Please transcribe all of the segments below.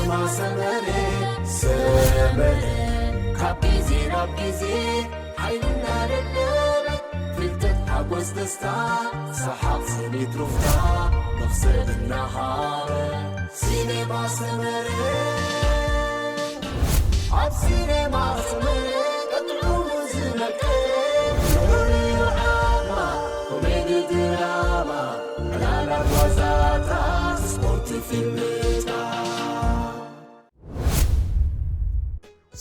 ሰመረ ሰመረ ካብ ግዜ ናብ ግዜ ሓይልና ደደበ ፍልጠት ሓጎስ ደስታ ሰሓቕ ስኒት ሩፍታ መኽሰብ እናሃበ ሲኔማ ሰመረ ኣብ ሲኔማ ሰመረ ቀጥዑ ዝመቀ ዝውርዩ ዓማ ኮሜዲ ድራማ ዕላላት ዋዛታት ስፖርት ፊልምታት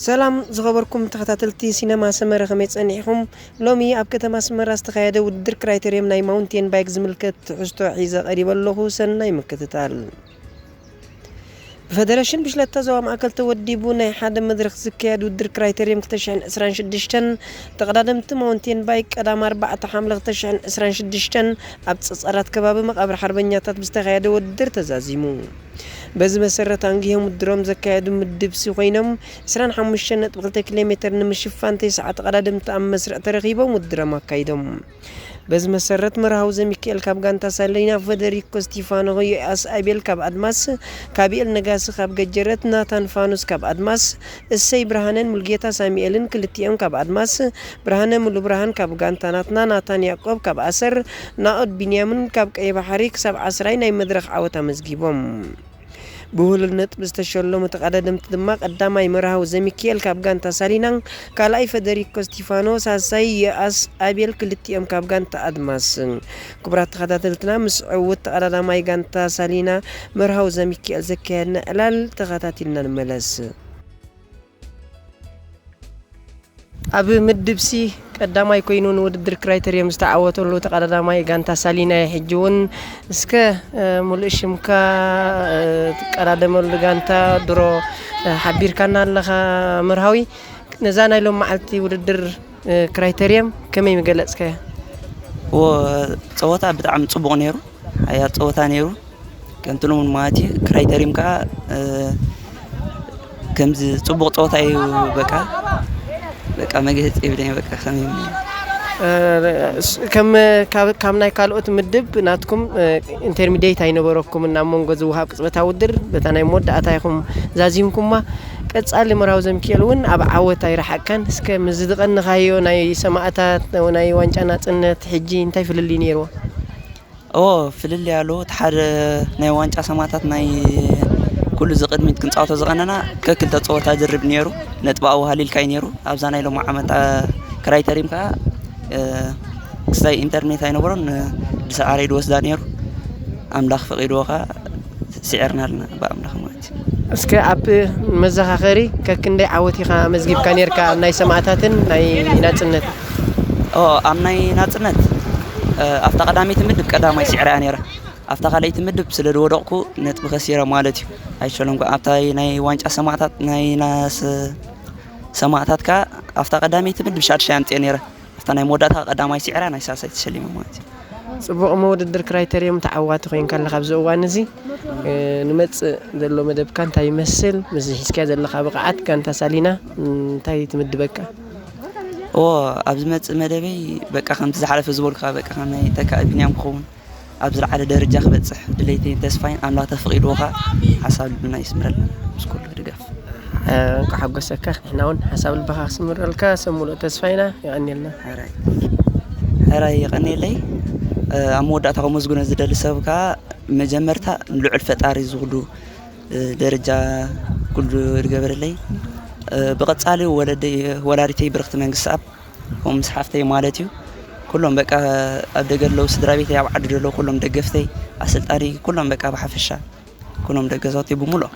ሰላም ዝኸበርኩም ተኸታተልቲ ሲነማ ሰመረ ከመይ ጸኒሕኹም? ሎሚ ኣብ ከተማ ኣስመራ ዝተኻየደ ውድድር ክራይተርየም ናይ ማውንቴን ባይክ ዝምልከት ትሕዝቶ ሒዘ ቀሪበ ኣለኹ። ሰናይ ምክትታል። ብፈደረሽን ብሽለታ ዞባ ማእከል ተወዲቡ ናይ ሓደ መድረኽ ዝካየድ ውድድር ክራይተርየም ክልተ ሽሕን ዕስራን ሽዱሽተን ተቐዳደምቲ ማውንቴን ባይክ ቀዳም ኣርባዕተ ሓምለ ክልተ ሽሕን ዕስራን ሽዱሽተን ኣብ ጸጸራት ከባቢ መቓብር ሓርበኛታት ብዝተኻየደ ውድድር ተዛዚሙ። በዚ መሰረት ኣንጊሆም ውድድሮም ዘካየዱ ምድብ ሲ ኮይኖም ዕስራን ሓሙሽተን ነጥቢ ክልተ ኪሎ ሜተር ንምሽፋን ተስዓ ተቐዳደምቲ ኣብ መስርዕ ተረኺቦም ውድድሮም ኣካይዶም። በዚ መሰረት መርሃዊ ዘሚካኤል ካብ ጋንታ ሳሊና፣ ፈደሪኮ ስቲፋኖ፣ ዮኣስ ኣቤል ካብ ኣድማስ፣ ካቢኤል ነጋሲ ካብ ገጀረት፣ ናታን ፋኑስ ካብ ኣድማስ፣ እሰይ ብርሃነን ሙልጌታ ሳሚኤልን ክልቲኦም ካብ ኣድማስ፣ ብርሃነ ሙሉብርሃን ካብ ጋንታ ናትና፣ ናታን ያዕቆብ ካብ ኣሰር፣ ናኦድ ቢንያምን ካብ ቀይ ባሕሪ ክሳብ ዓስራይ ናይ መድረኽ ዓወት ኣመዝጊቦም። ብውህሉል ነጥቢ ዝተሸለሙ ተቐዳደምቲ ድማ ቀዳማይ መርሃዊ ዘሚኪኤል ካብ ጋንታ ሳሊናን ካልኣይ ፈደሪኮ ስቲፋኖ፣ ሳልሳይ ዮኣስ ኣቤል ክልቲኦም ካብ ጋንታ ኣድማስ። ክቡራት ተኸታተልትና፣ ምስ ዕውት ተቐዳዳማይ ጋንታ ሳሊና መርሃዊ ዘሚኪኤል ዘካየድና ዕላል ተኸታቲልና ንመለስ። ኣብ ምድብ ሲ ቀዳማይ ኮይኑ ንውድድር ክራይተርየም ዝተዓወተሉ ተቐዳዳማይ ጋንታ ሳሊና እዩ። ሕጂ እውን እስከ፣ እ፣ ሙሉእ ሽምካ፣ እ፣ ትቀዳደመሉ ጋንታ ድሮ፣ እ፣ ሓቢርካና ኣለኻ መርሃዊ። ነዛ ናይ ሎም መዓልቲ ውድድር፣ እ፣ ክራይተርየም ከመይ ምገለጽካያ? እዎ፣ ጸወታ ብጣዕሚ ጽቡቕ ነይሩ። ሓያል ጸወታ ነይሩ። ከምቲ ሎምን ማለት እዩ። ክራይተሪም ከኣ፣ እ፣ ከምዚ ጽቡቕ ጸወታ እዩ። በቃ፣ በቃ መግለጺ የብለይን። በቃ ከመይ ይብለኒ? እ፣ ስ-፣ ከም ካብ፣ ካብ ናይ ካልኦት ምድብ ናትኩም፣ እ፣ ኢንተርሚዲየት ኣይነበረኩምን ኣብ መንጎ ዝወሃብ ቅጽበታዊ ውድድር፣ በታ ናይ መወዳእታ ኢኹም ዛዚምኩማ። ቀጻሊ መርሃዊ ዘሚኪኤል እውን ኣብ ዓወት ኣይረሓቅካን። እስከ ምስ ዝቐንኻዮ ናይ ሰማእታት፣ ናይ ዋንጫ ናጽነት ሕጂ እንታይ ፍልልይ ነይርዎ? እዎ፣ ፍልልይ ኣለዎ። እቲ ሓደ ናይ ዋንጫ ሰማእታት ናይ ኩሉ እዚ ቅድሚት ክንጻወቶ ዝቐነና ከክልተ ጸወታ ድርብ ነይሩ። ነጥቢ ኣዋሃሊልካ እዩ ነይሩ። ኣብዛ ናይ ሎሚ ዓመት፣ አ፣ ክራይተሪም ከኣ፣ እ፣ ክስታይ ኢንተርኔት ኣይነበሮን፣ እ፣ ብሰዓረይ ድወስዳ ነይሩ። ኣምላኽ ፈቒድዎ ከኣ ስዒርና ኣለና ብኣምላኽ ማለት እዩ። እስከ ኣብ መዘኻኸሪ ከክንደይ ዓወት ኢኻ መዝጊብካ ነይርካ ኣብ ናይ ሰማእታትን ናይ ናጽነት? ኦ፣ ኣብ ናይ ናጽነት፣ እ፣ ኣብታ ቀዳመይቲ ምድብ ቀዳማይ ስዒረ እያ ነይረ። ኣብታ ካልኣይቲ ምድብ ስለ ዝወደቕኩ ነጥቢ ከሲረ ማለት እዩ። ኣይሸለምኩ። ኣብታ ናይ ዋንጫ ሰማእታት፣ ናይ ናስ ሰማእታት ከኣ ኣብታ ቀዳመይቲ ምድብ ሻድሻይ ኣምጽኤ ነይረ። ኣብታ ናይ መወዳእታ ቀዳማይ ስዒረ ናይ ሳልሳይ ተሸሊመ ማለት እዩ። ጽቡቕ እሞ ውድድር ክራይተርየም ተዓዋቲ ኮይንካ ኣለኻ ኣብዚ እዋን እዚ። እ፣ ንመጽእ ዘሎ መደብካ እንታይ ይመስል? ምስ ሒዝካዮ ዘለኻ ብቕዓት ጋንታ ሳሊና እንታይ ትምድበካ? እዎ፣ ኣብ ዝመጽእ መደበይ በቃ ከምቲ ዝሓለፈ ዝበልኩኻ በቃ ከም ናይ ተካኢ ቢንያም ክኸውን ኣብ ዝለዓለ ደረጃ ክበጽሕ ድሌተይን ተስፋይን ኣምላኽ ተፈቒድዎ ኸኣ ሓሳብ ልብና ይስምረልና ምስ ኩሉ ድጋፍ። እ፣ እንቋዕ ሓጎሰካ። ንሕና እውን ሓሳብ ልብኻ ክስምረልካ ሰብ ሙሉእ ተስፋ ኢና። የቐንየልና። ሕራይ፣ ሕራይ የቐንየለይ። እ፣ ኣብ መወዳእታ ከመስግኖ ዝደሊ ሰብ ከኣ መጀመርታ ንልዑል ፈጣሪ ዝኹሉ እ፣ ደረጃ ኩሉ ዝገበረለይ። እ፣ ብቐጻሊ ወለደይ፣ ወላዲተይ ብርኽቲ መንግስትኣብ፣ ከምኡ ምስ ሓፍተይ ማለት እዩ። ኩሎም በቃ ኣብ ደገ ዘለዉ ስድራ ቤተይ፣ ኣብ ዓዲ ዘለዉ ኩሎም ደገፍተይ፣ ኣሰልጣኒ፣ ኩሎም በቃ ብሓፈሻ፣ ኩሎም ደገዛውተይ ብምሉኦም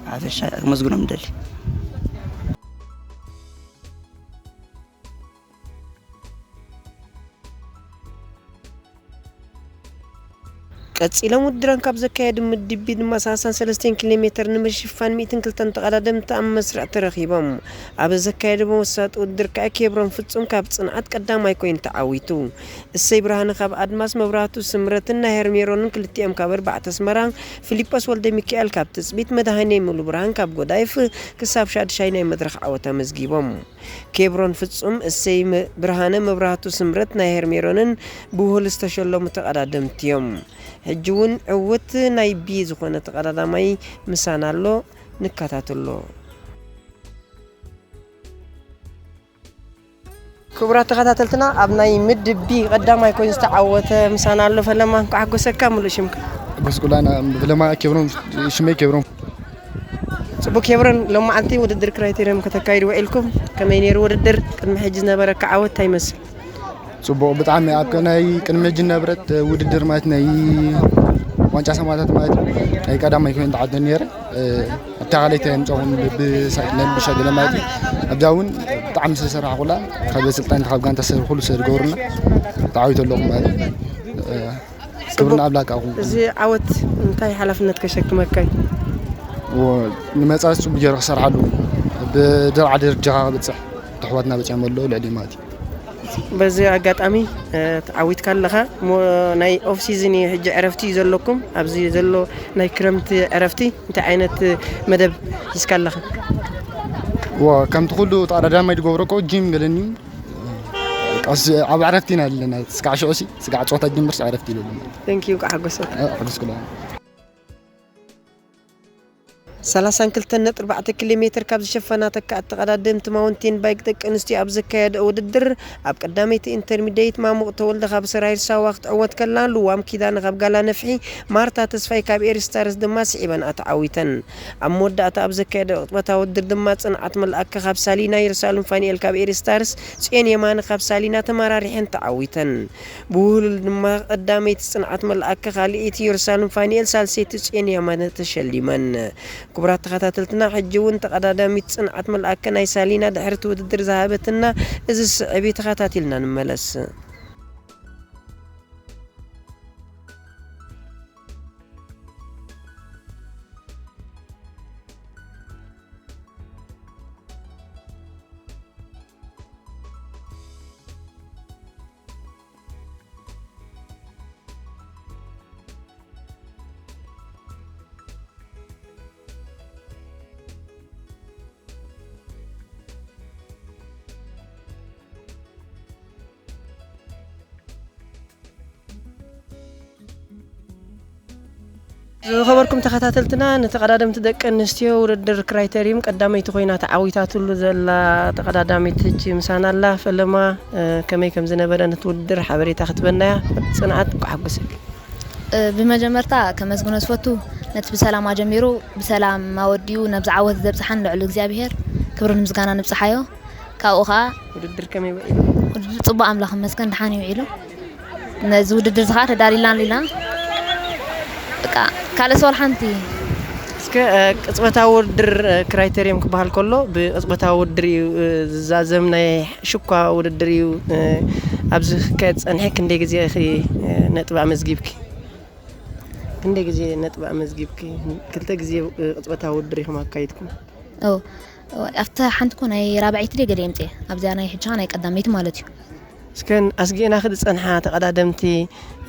ብሓፈሻ ከመስግኖም እደሊ። ቀጺሎም ውድድሮም ካብ ዘካየዱ ምድብ ቢ ድማ ሰላሳን ሰለስተን ኪሎ ሜተር ንምሽፋን ሚእትን ክልተን ተቐዳደምቲ ኣብ መስርዕ ተረኺቦም። ኣብ ዘካየድዎ መሳጢ ውድድር ከኣ ኬብሮን ፍጹም ካብ ጽንዓት ቀዳማይ ኮይኑ ተዓዊቱ። እሰይ ብርሃነ ካብ ኣድማስ፣ መብራህቱ ስምረትን ናይ ሄርሜሮንን ክልቲኦም ካብ ኣርባዕተ ኣስመራ፣ ፊሊጶስ ወልደሚካኤል ካብ ትጽቢት፣ መድሃኔ ሙሉብርሃን ካብ ጎዳይፍ ክሳብ ሻድሻይ ናይ መድረኽ ዓወት ኣመዝጊቦም። ኬብሮን ፍጹም፣ እሰይ መ-፣ ብርሃነ፣ መብራህቱ ስምረት ናይ ሄርሜሮንን ብውህል ዝተሸለሙ ተቐዳደምቲ እዮም። ሕጂ እውን ዕውት ናይ ቢ ዝኾነ ተቐዳዳማይ ምሳና ኣሎ። ንከታተሎ። ክቡራት ተኸታተልትና፣ ኣብ ናይ ምድብ ቢ ቀዳማይ ኮይኑ ዝተዓወተ ምሳና ኣሎ። ፈለማ፣ እንኳዕ ሓጎሰካ። ምሉእ ሽምካ? ሓጎስ ኩላና። ፈለማ ኬብሮን፣ ሽመይ ኬብሮን። ጽቡቅ ኬብሮን፣ ሎማዓንቲ ውድድር ክራይቴርዮም ከተካይዱ ውዒልኩም። ከመይ ነይሩ ውድድር? ቅድሚ ሕጂ ዝነበረካ ዓወት እንታይ ይመስል? ጽቡቕ፣ ብጣዕሚ ኣብ ከ-፣ ናይ ቅድሚ ሕጂ ዝነበረት ውድድር ማለት ናይ ዋንጫ ሰማእታት ማለት ናይ ቀዳማይ ኮይኑ ተዓወተ ነይረ። እ፣ ኣብታ ካልኣይቲ ኣምጻኹም ብ-፣ ብ-፣ ናይ ብሻ ገለ ማለት እዩ። ኣብዛ እውን ብጣዕሚ ዝተሰርሓ ኩላ ካብ ኣሰልጣንቲ ካብ ጋንታ ሰብ ኩሉ ሰብ ዝገብሩና ተዓዊቱ ኣለኹም ማለት እዩ። እ፣ ክብርን ኣምላክ ኣኹም። እዚ ዓወት እንታይ ሓላፍነት ከሸክመካ እዩ? ወ-፣ ንመጻኢ ጽቡቅ ገይረ ክሰርሓሉ ብደርዓ ደረጃ ክበጽሕ ተሕዋትና በጺሖም ኣለዉ ልዕሊ ማለት እዩ። በዚ ኣጋጣሚ፣ እ፣ ተዓዊትካ ኣለኻ። እሞ ናይ ኦፍ ሲዝን እዩ፣ ሕጂ ዕረፍቲ እዩ ዘለኩም። ኣብዚ ዘሎ ናይ ክረምቲ ዕረፍቲ እንታይ ዓይነት መደብ ሒዝካ ኣለኻ? ዋ፣ ከምቲ ኩሉ ተቐዳዳማይ ዝገብሮ እኮ ጂም ገለኒ። ቀስ ኣብ ዕረፍቲ ኢና ዘለና። ስጋዕ ሽዑ ሲ፣ ስጋዕ ጸወታ ጅምር ሲ ዕረፍቲ ኢሉ ኣለና። Thank you፣ እንኳዕ ሓጎሰካ። እ፣ ሓጎስኩላ። ሰላሳን ክልተን ነጥቢ ኣርባዕተ ኪሎ ሜትር ካብ ዝሸፈና ተካእቲ ተቐዳደምቲ ማውንቴን ባይክ ደቂ ኣንስትዮ ኣብ ዘካየደኦ ውድድር፣ ኣብ ቀዳመይቲ ኢንተርሚደይት ማሙቕ ተወልደ ካብ ሰራይር ሳዋ ክትዕወት ከላ፣ ልዋም ኪዳነ ካብ ጋላ ነፍሒ፣ ማርታ ተስፋይ ካብ ኤሪስታርስ ድማ ስዒበንኣ ተዓዊተን። ኣብ መወዳእታ ኣብ ዘካየደኦ ቅጽበታዊ ውድድር ድማ፣ ጽንዓት መልኣከ ካብ ሳሊና፣ የሩሳሌም ፋኒኤል ካብ ኤሪስታርስ፣ ጽዮን የማነ ካብ ሳሊና ተመራሪሐን ተዓዊተን። ብውህሉል ድማ ቀዳመይቲ ጽንዓት መልኣከ፣ ካልኣይቲ የሩሳሌም ፋኒኤል፣ ሳልሰይቲ ጽዮን የማነ ተሸሊመን። ክቡራት ተኸታተልትና፣ ሕጂ እውን ተቐዳዳሚት ጽንዓት መልኣከ ናይ ሳሊና ድሕሪ እቲ ውድድር ዝሃበትና እዚ ስዕብ እዩ፣ ተኸታቲልና ንመለስ። ዝኸበርኩም ተኸታተልትና፣ ንተቐዳደምቲ ደቂ ኣንስትዮ ውድድር ክራይተሪዩም ቀዳመይቲ ኮይና ተዓዊታትሉ ዘላ ተቐዳዳሚት ሕጂ ምሳና ኣላ። ፈለማ፣ እ፣ ከመይ ከም ዝነበረ ነቲ ውድድር ሓበሬታ ክትበናያ። ጽንዓት፣ እንኳዕ ሓጎሰኪ። እ፣ ብመጀመርታ ከመስግኖ ዝፈቱ፣ ነቲ ብሰላም ኣጀሚሩ ብሰላም ኣወዲኡ ነብዚ ዓወት ዘብጽሓን ልዑል እግዚኣብሄር ክብርን ምስጋናን ንብጽሓዮ። ካብኡ ኸኣ ውድድር ከመይ ውዒሉ? ውድድር ጽቡቕ፣ ኣምላኽ ይመስገን፣ ደሓን እዩ ውዒሉ። ነዚ ውድድር እዚ ኸኣ ተዳሊልና ኣሊና። በቃ፣ ካልእ ሰወል ሓንቲ። እስከ፣ እ፣ ቅጽበታዊ ውድድር፣ እ፣ ክራይተርዮም ክበሃል ከሎ፣ ብቅጽበታዊ ውድድር እዩ፣ እ፣ ዝዛዘም፣ ናይ ሽኳ ውድድር እዩ። እ፣ ኣብዚ ክካየድ ጸኒሐ ክንደይ ግዜ ኢኺ፣ እ፣ ነጥቢ ኣመዝጊብኪ? ክንደይ ግዜ ነጥቢ ኣመዝጊብኪ? ክልተ ግዜ፣ እ፣ ቅጽበታዊ ውድድር ኢኹም ኣካይድኩም። ኦ፣ ኣብታ ሓንቲ እኮ ናይ ራብዐይቲ ድየ ገለ የምጽእ። ኣብዚኣ ናይ ሕጂ ኸኣ ናይ ቀዳመይቲ ማለት እዩ። እስከን ኣስጊእናኺ ዝጸንሓ ተቐዳደምቲ፣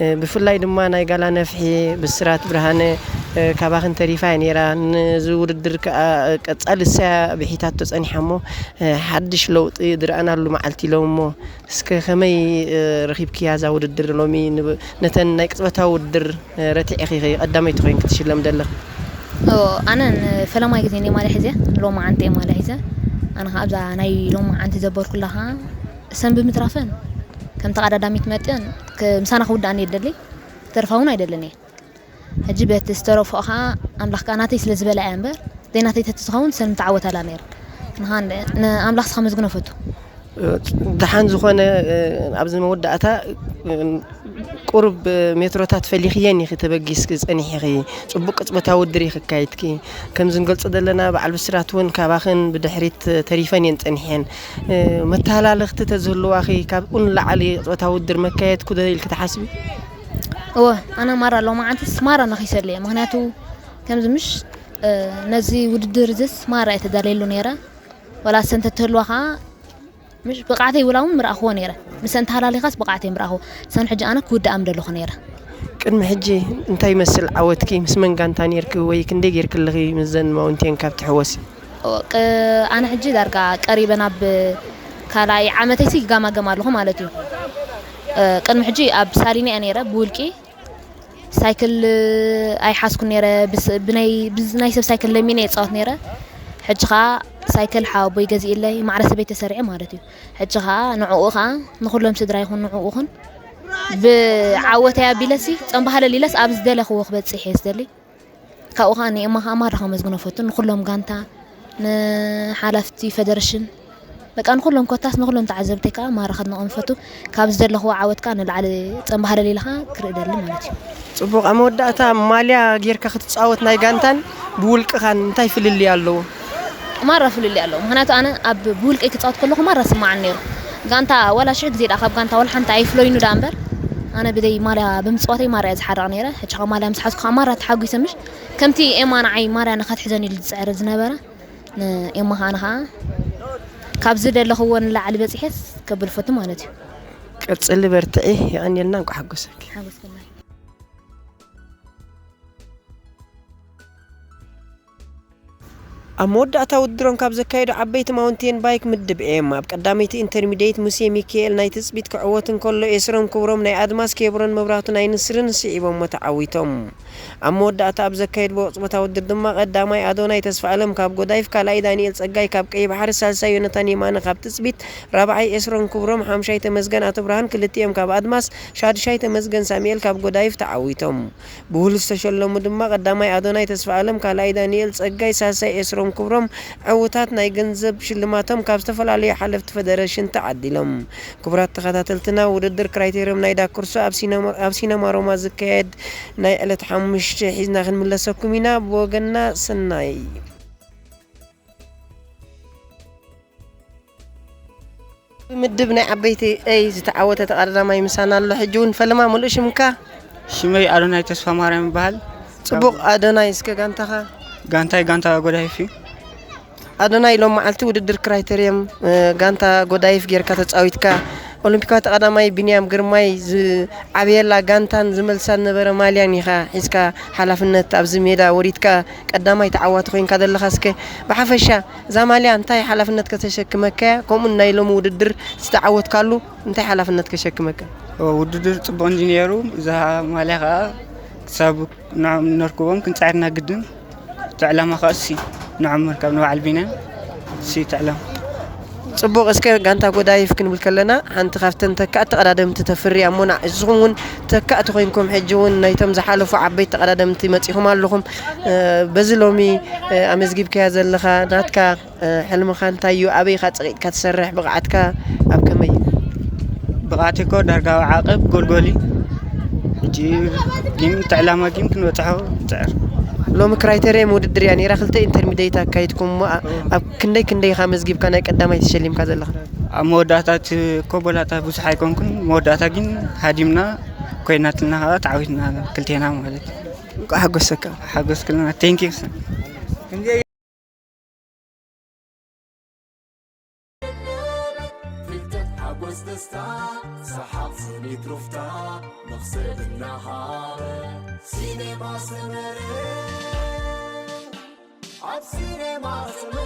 እ፣ ብፍላይ ድማ ናይ ጋላ ነፍሒ ብስራት ብርሃነ፣ እ፣ ካባኽን ተሪፋ እያ ነይራ። ነዚ ውድድር ከኣ፣ እ፣ ቀጻሊ እሳ እያ ብሒታቶ ጸኒሓ እሞ፣ እ፣ ሓድሽ ለውጢ ዝረኣናሉ መዓልቲ ኢሎም እሞ፣ እስከ ከመይ፣ እ፣ ረኺብክያ እዛ ውድድር ሎሚ? ንብ-፣ ነተን ናይ ቅጽበታዊ ውድድር፣ እ፣ ረቲዕኺ ቀዳመይቲ ኮይንኪ ትሽለም ዘለኺ? ኦ፣ ኣነ ንፈለማይ ግዜ እየ ማልያ ሒዘ፣ ሎማዓንቲ እየ ማልያ ሒዘ። ኣነ ኸዓ ኣብዛ ናይ ሎማዓንቲ ዘበርኩላ ኸዓ ሰም ብምትራፈን ከም ተቐዳዳሚት መጥን ክ-፣ ምሳና ክውድኣኒ እየ ዝደሊ፣ ክተርፋ እውን ኣይደልን እየ። ሕጂ በቲ ዝተረፍኦ ኸዓ ኣምላኽ ከኣ ናተይ ስለ ዝበላ እያ እምበር፣ ዘይናተይ ተትዝኸውን ሰልሚ ተዓወታላ ነይረ። ንኻ-፣ ንኣምላኽ ስኻ መስግኖ ፈቱ። ደሓን ዝኾነ፣ ኣብዚ መወዳእታ፣ ቁሩብ ሜትሮታት ፈሊኽየን ኢኺ ተበጊስኪ ጸኒሕኺ። ጽቡቕ ቅጽበታዊ ውድድር ኢኺ ኣካይድኪ። ከምዚ ንገልጾ ዘለና በዓል ብስራት እውን ካባኽን ብድሕሪት ተሪፈን እየን ጸኒሐን። መተሃላለኽቲ ተዝህልዋኺ ካብኡ ንላዕሊ ቅጽበታዊ ውድድር መካየድኩ ዶ ኢልኪ ትሓስቢ? እወ፣ ኣነ ማራ ሎማዓንትስ ማራ ነኺሰለየ። ምኽንያቱ ከምዚ ምሽ፣ እ፣ ነዚ ውድድር እዝስ ማራ እየ ተዳልየሉ ነይረ። ወላ እሰን ተትህልዋ ኸዓ፣ ምሽ ብቕዓተይ ውላ እውን ምረኣኽዎ ነይረ። ምሰን ተሃላሊኻስ ብቕዓተይ ምረኣኽዎ። እሰን ሕጂ ኣነ ክውድኣ ምደለኹ ነይረ። ቅድሚ ሕጂ እንታይ ይመስል ዓወትኪ? ምስ መን ጋንታ ነይርኪ ወይ ክንደይ ጌርኪ ኣለኺ ምስዘን ማውንቴን ካብ ትሕወሲ? ቅ-፣ ኣነ ሕጂ ዳርጋ ቀሪበ ናብ ካልኣይ ዓመተይሲ ይጋማገም ኣለኹ ማለት እዩ። እ፣ ቅድሚ ሕጂ ኣብ ሳሊና እየ ነይረ ብውልቂ። ሳይክል ኣይሓዝኩን ነይረ። ብስ-፣ ብናይ፣ ብዝ-፣ ናይ ሰብ ሳይክል ለሚነ እየ እጻወት ነይረ። ሕጂ ኸኣ ሳይክል ሓወቦይ ገዚእለይ፣ ማዕረ ሰበይቲ ተሰሪዐ ማለት እዩ። ሕጂ ኸኣ ንዕኡ ኸኣ፣ ንኹሎም ስድራ ይኹን ንዕኡ ኹን ብዓወተይ ኣቢለሲ፣ ጸምባሃለል ኢለስ ኣብ ዝደለኽዎ ክበጽሕ እየ ዝደሊ። ካብኡ ኸኣ ንኤማ ኸኣ ማራ ከመስግኖ ፈቱ፣ ንኹሎም ጋንታ፣ ንሓላፍቲ ፈደረሽን፣ በቃ ንኹሎም ኮታስ ንኹሎም ተዓዘብተይ ከኣ ማራ ከድንቖም ፈቱ። ካብ ዝደለኽዎ ዓወት ከኣ ንላዕሊ ጸምባሃለል ኢለ ኸኣ ክርኢ ደሊ ማለት እዩ። ጽቡቕ፣ ኣብ መወዳእታ ማልያ ጌርካ ክትጻወት ናይ ጋንታን ብውልቅኻን እንታይ ፍልልይ ኣለዎ? ማራ ፍልልይ ኣለዎ። ምኽንያቱ ኣነ ኣብ ብውልቀይ ክጻወት ከለኹ ማራ ስምዓኒ ነይሩ። ጋንታ ዋላ ሽሕ ግዜ ደኣ ካብ ጋንታ ዋላ ሓንቲ ኣይፍለዩኒ ደኣ እምበር፣ ኣነ ብደይ ማልያ ብምጽዋተይ ማራ እየ ዝሓርቕ ነይረ። ሕጂ ኸኣ ማልያ ምስ ሓዝኩ ኸኣ ማራ ተሓጒሰ ምሽ። ከምቲ ኤማ ንዓይ ማርያ ንኸትሕዘኒ ኢሉ ዝጽዕር ዝነበረ፣ ንኤማ ኸኣ ኣነ ኸኣ ካብዚ ደለኽዎ ንላዕሊ በጺሐስ ከብል ፈቱ ማለት እዩ። ቀጽሊ፣ በርትዒ፣ የቐንየልና፣ እንቋዕ ሓጎሰኪ። ሓጎስክና። ኣብ መወዳእታ ውድድሮም ካብ ዘካየዱ ዓበይቲ ማውንቴን ባይክ ምድብ ኤም፣ ኣብ ቀዳመይቲ ኢንተርሚዲየት ሙሴ ሚካኤል ናይ ትጽቢት ክዕወት እንከሎ፣ ኤስሮም ክብሮም ናይ ኣድማስ፣ ኬብሮን መብራህቱ ናይ ንስርን ስዒቦሞ ተዓዊቶም። ኣብ መወዳእታ ኣብ ዘካየድዎ ቅጽበታዊ ውድድር ድማ ቀዳማይ ኣዶናይ ተስፋኣለም ካብ ጎዳይፍ፣ ካልኣይ ዳንኤል ጸጋይ ካብ ቀይ ባሕሪ፣ ሳልሳይ ዮናታን የማነ ካብ ትጽቢት፣ ራብዓይ ኤስሮም ክብሮም፣ ሓምሻይ ተመስገን ኣቶ ብርሃን፣ ክልቲኦም ካብ ኣድማስ፣ ሻድሻይ ተመስገን ሳሙኤል ካብ ጎዳይፍ ተዓዊቶም። ብሁል ዝተሸለሙ ድማ ቀዳማይ ኣዶናይ ተስፋኣለም፣ ካልኣይ ዳንኤል ጸጋይ፣ ሳልሳይ ኤስሮም ክብሮም ዕዉታት ናይ ገንዘብ ሽልማቶም ካብ ዝተፈላለዩ ሓለፍቲ ፈደረሽን ተዓዲሎም። ክቡራት ተኸታተልትና፣ ውድድር ክራይቴርዮም ናይ ዳክርሶ ኣብ ሲነማ፣ ኣብ ሲነማ ሮማ ዝካየድ ናይ ዕለት ሓሙሽተ ሒዝና ክንምለሰኩም ኢና። ብወገንና ሰናይ። ብምድብ ናይ ዓበይቲ ኤይ ዝተዓወተ ተቐዳዳማይ ምሳና ኣሎ። ሕጂ እውን ፈለማ፣ ምሉእ ሽምካ? ሽመይ ኣዶናይ ተስፋ ማርያም ይበሃል። ጽቡቕ ኣዶናይ፣ እስከ ጋንታኻ? ጋንታይ ጋንታ ጎዳይፍ እዩ። ኣዶናይ፣ ሎም መዓልቲ ውድድር ክራይቴርየም፣ እ፣ ጋንታ ጎዳይፍ ጌርካ ተጻዊትካ። ኦሎምፒካዊ ተቐዳማይ ቢንያም ግርማይ ዝዓበየላ ጋንታን ዝመልሳ ዝነበረ ማልያን ኢኻ ሒዝካ ሓላፍነት ኣብዚ ሜዳ ወሪድካ ቀዳማይ ተዓዋቲ ኮይንካ ዘለኻ። እስከ ብሓፈሻ እዛ ማልያ እንታይ ሓላፍነት ከተሸክመካ እያ? ከምኡ ናይ ሎሚ ውድድር ዝተዓወትካሉ እንታይ ሓላፍነት ከሸክመካ? ኦ፣ ውድድር ጽቡቕ እንጂ ነይሩ። እዛ ማልያ ኸኣ ክሳብ ንዖም ነርክቦም ክንጽዕርና ግድን። እቲ ዕላማ ኸኣ እሲ ንዖም ምርካብ ንበዓል ቢንያም እሲ እቲ ዕላማ። ጽቡቕ፣ እስከ ጋንታ ጎዳይፍ ክንብል ከለና ሓንቲ ካብተን ተካእቲ ተቐዳደምቲ ተፍሪ እያ እሞ፣ ንስኹም እውን ተካእቲ ኮይንኩም ሕጂ እውን ናይቶም ዝሓለፉ ዓበይቲ ተቐዳደምቲ መጺኹም ኣለኹም። እ፣ በዚ ሎሚ፣ እ፣ ኣመዝጊብካያ ዘለኻ ናትካ፣ እ፣ ሕልምኻ እንታይ እዩ? ኣበይ ኢኻ ጸቒጥካ ትሰርሕ? ብቕዓትካ ኣብ ከመይ እዩ? ብቕዓት እኮ ዳርጋ ኣብ ዓቐብ ጎልጎል እዩ። ሕጂ ግን እቲ ዕላማ ግን ክንበጽሖ ንጽዕር። ሎሚ ክራይቴርየም ውድድር እያ ነይራ። ክልተ ኢንተርሚዲየት ኣካይድኩም እሞ፣ ኣ-፣ ኣብ ክንደይ ክንደይ ኢኻ መዝጊብካ ናይ ቀዳማይ ተሸሊምካ ዘለኻ? ኣብ መወዳእታ እቲ እኮ ቦላታ ብዙሕ ኣይኮንኩን፣ መወዳእታ ግን ሃዲምና ኮይናትና ኸዓ ተዓዊትና ክልቴና ማለት እዩ። እንቋዕ ሓጎሰካ። ሓጎስክልና። ቴንክ ዩ። ፍልጠት፣ ሓጎስ፣ ደስታ፣ ሰሓቕ፣ ስኒት፣ ሩፍታ፣ መኽሰብ እናሃበ፣ ሲኔማ ሰመረ። ኣብ ሲኔማ ሰመረ።